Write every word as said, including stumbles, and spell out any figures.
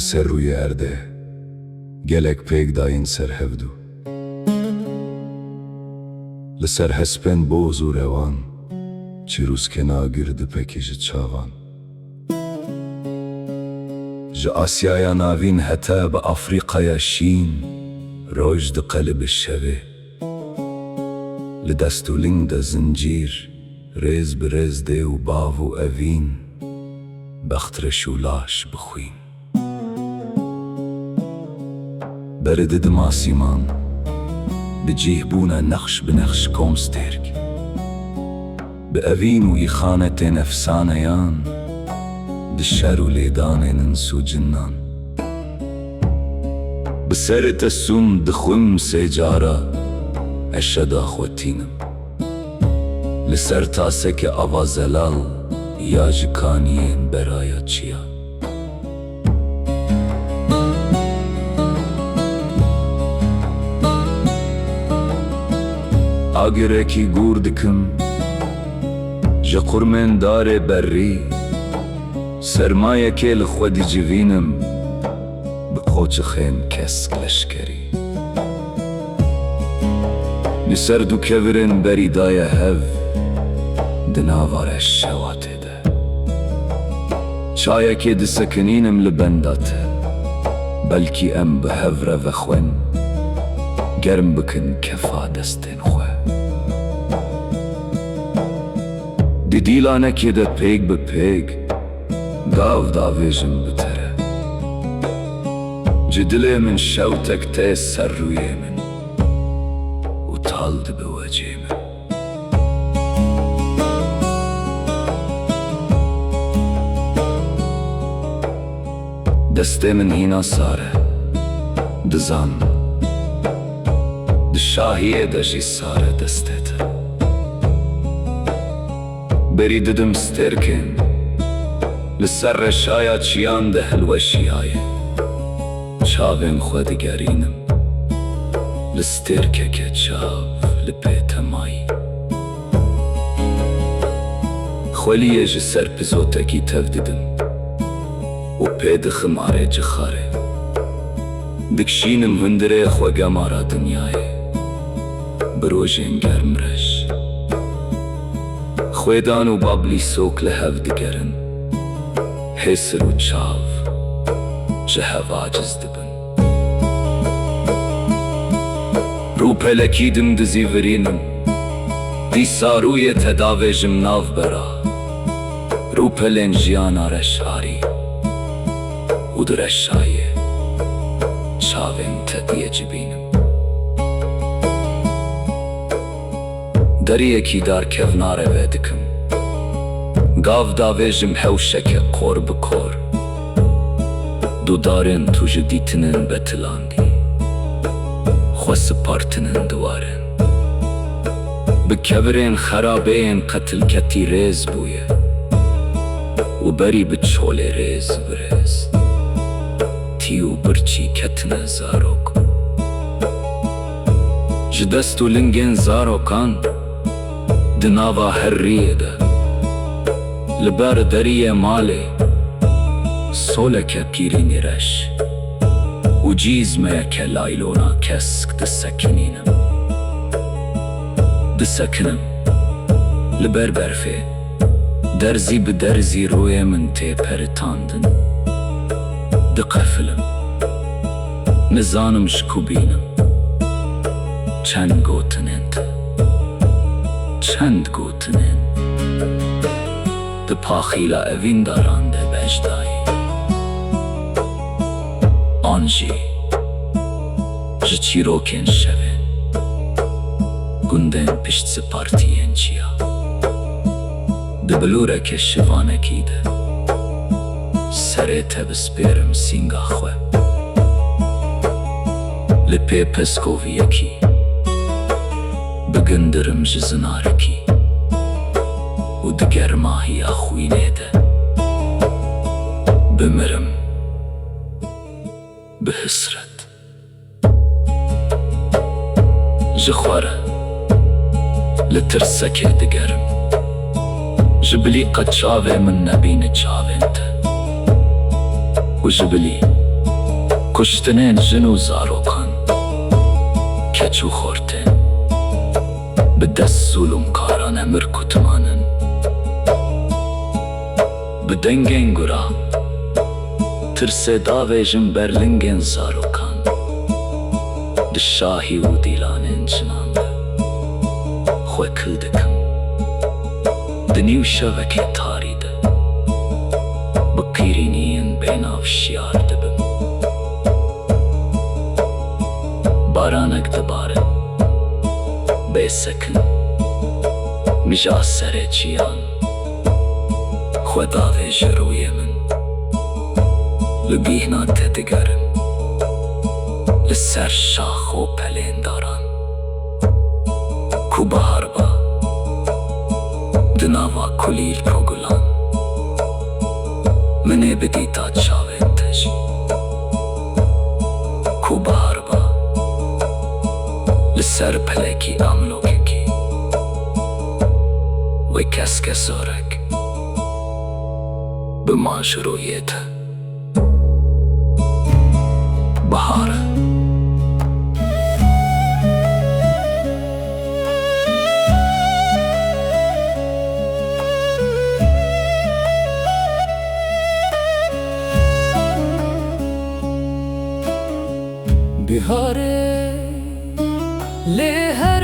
Ser rûyê erdê gelek pêk dayîn ser hevdû. Li ser hespên boz û rewan, çirûskên agir dipekî ji çavan. Ji Asyaya Navîn heta bi Afrîkaya Şîn, roj diqelibe şevê. Li dest û ling de zincîr, rêz bi rêz dê û bav û evîn, bext reş û laş bi xwîn. Berê didim asîman, bi cih bûne nexş bi nexş kom stêrk. Bi evîn û îxanetên efsaneyan, di şer û lêdanên ins û cinan. Bi serê te sûm dixwim sê cara, ez şeda xwe tînim. Li ser taseke ava zelal ya ji kaniyên beraya çiya. Agirekî gûr dikim ji qurmên darê berrî, sermayekê li xwe dicivînim bi qoçixên kesk leşkerî. Li ser du kevirên berî daye hev, di nava reş şewatê de. Çayekê disekinînim li benda te. Belkî em bi hev re vexwin, germ bikin kefa destên xwe. Di dîlanekê de pêk bi pêk, gav davêjim bi te re. Ji dilê min şewtek tê ser rûyê min û tal dibe wecê min. Destê min hîna sar e, dizan, di şahiyê de jî sar e destê te. Berî didim stêrkên li ser reşaya çiyan de hilweşiyaye. Çavên xwe digerînim, li stêrkeke çav li pê te mayî. Xweliyê ji ser pizotekî tev didim û pê dixim arê cixarê. Dikşînim hundirê xwe gemara dinyayê, bi rojên germ reş. Xwêdan û bablîsok li hev digerin. Hêsir û çav ji hev aciz dibin. Rûpelekî dimdizîvirînim. Dîsa rûyê te davêjim navbera rûpelên jiyana reşarî û di reşayê çavên te diyecibînim. Deriyekî dar kevnare vedikim. Gav davêjim hewşeke kor bi kor. Dudarên tu ji dîtinên betilandî xwe sipartinin diwarên. Bi kevirên xerabeyên qetilketî rêz bûye û berî bi çolê rêz bi rêz tî û birçî ketine zarok. Ji dest û lingên zarokan di nava her riyê de, li ber deriyê malê, soleke pîrînî reş û cîzmeyeke laylona kesk disekinînim. Disekinim li ber berfê. Derzî bi derzî rûyê min tê peritandin. Diqefilim. Nizanim ji ku bînim. Çend gotinên te. Çend gotinên. Di paxîla evîndaran de beş dayî. An jî ji çîrokên şevê. Gundên pişt sipartiyên çiya. Di bilûreke şivanekî de serê te bispêrim sînga xwe. Li pê peskoviyekî bigindirim ji zinarekî û di germahiya xwînê de bimirim bi hisret. Ji xwe re li tirsekê digerim. Ji bilî qet çavê min nebîne çavên te. Û ji bilî Kuştinên jin û zarokan, keç û xortên, bi dest zûlûmkaran emir kutimanin. Bi dengên gura, tirsê davêjin ber lingên zarokan. Di şahî û dîlanên jinan de xwe kil dikim. Di nîw şevekê tarî de bi qîrîniyên bênav şiyar dibim. Baranek dibare, bê sekin, mija serê çiyan. Xwe davêje rûyê min, li bîhna te digerim, li ser şax û pelên daran. Ku bahar ba, di nava kulîlk û gulan, min ê bidîta çavên te jî. Ku bahar ba, li ser pelekî amlokekî, wê keskesarek bima ji rûyê te. Bahar e. Bihar e, lê her